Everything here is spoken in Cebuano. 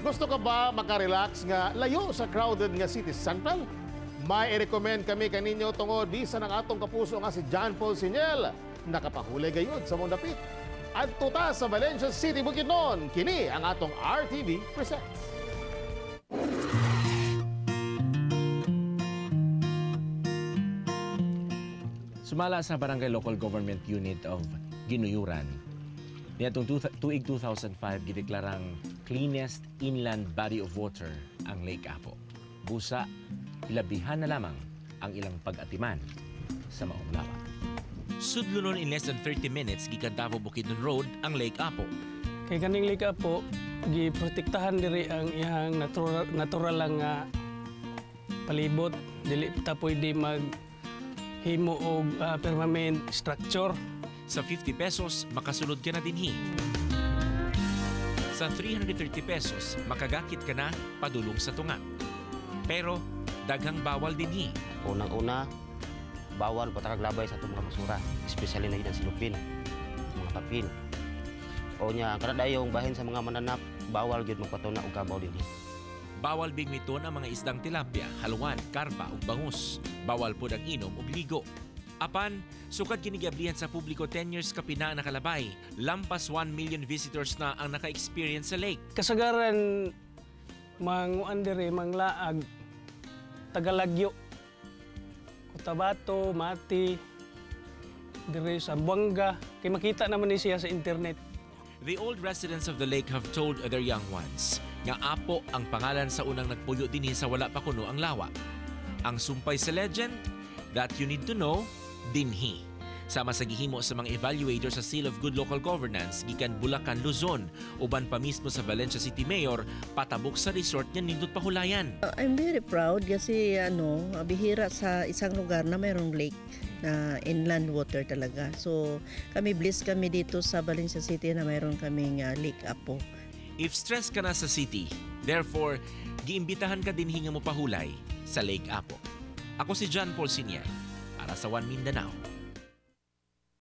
Gusto ka ba makarelax nga layo sa crowded nga city central? May i-recommend kami kaninyo tungod bisan ang atong kapuso nga si John Paul Siniel nakapahulay gayud sa mong dapit. Adto ta sa Valencia City, Bukidnon. Kini ang atong RTV Presents. Sumala sa Barangay Local Government Unit of Ginuyuran, niadtong tuig 2005 gideklarang cleanest inland body of water ang Lake Apo. Busa, ilabihan na lamang ang ilang pag-atiman sa maong lawa. Sudlonon in less than 30 minutes gikan Davao Bukidnon Road ang Lake Apo. Kay kaning Lake Apo, giprotektahan diri ang iyang natural lang nga palibot. Dili ta pwede mag himo og permanent structure. Sa 50 pesos, makasulod ka na dinhi. Sa 330 pesos, makagakit ka na padulong sa tunga. Pero daghang bawal dinhi. Unang-una, bawal patakaglabay sa itong mga basura, especially na yun ang silupin, mga papel. O niya, karadayong bahin sa mga mananap, bawal gyud magpatuna og kabaw dinhi. Bawal bingwiton ang mga isdang tilapia, halwan, karpa ug bangus. Bawal pod ang inom ug ligo. Apan, sukad kini giablihan sa publiko 10 years kapina ang nakalabay. Lampas 1 million visitors na ang naka-experience sa lake. Kasagaran manguan diri manglaag Tagalagyo, Cotabato, Mati, diri sa Buanga. Kay makita naman ni siya sa internet. The old residents of the lake have told their young ones nga Apo ang pangalan sa unang nagpuyo dinhi sa wala pa kuno ang lawa. Ang sumpay sa legend that you need to know dinhi. Sama sa gihimo sa mga evaluator sa Seal of Good Local Governance gikan Bulacan, Luzon, uban pa mismo sa Valencia City Mayor patabok sa resort nga nindot pahulayan. I'm very proud kasi bihira sa isang lugar na mayroong lake na inland water talaga. So kami, blessed kami dito sa Valencia City na mayroon kaming Lake Apo. If stress ka na sa city, therefore, giimbitahan ka dinhi nga mo pahulay sa Lake Apo. Ako si John Paul Sinier para sa One Mindanao.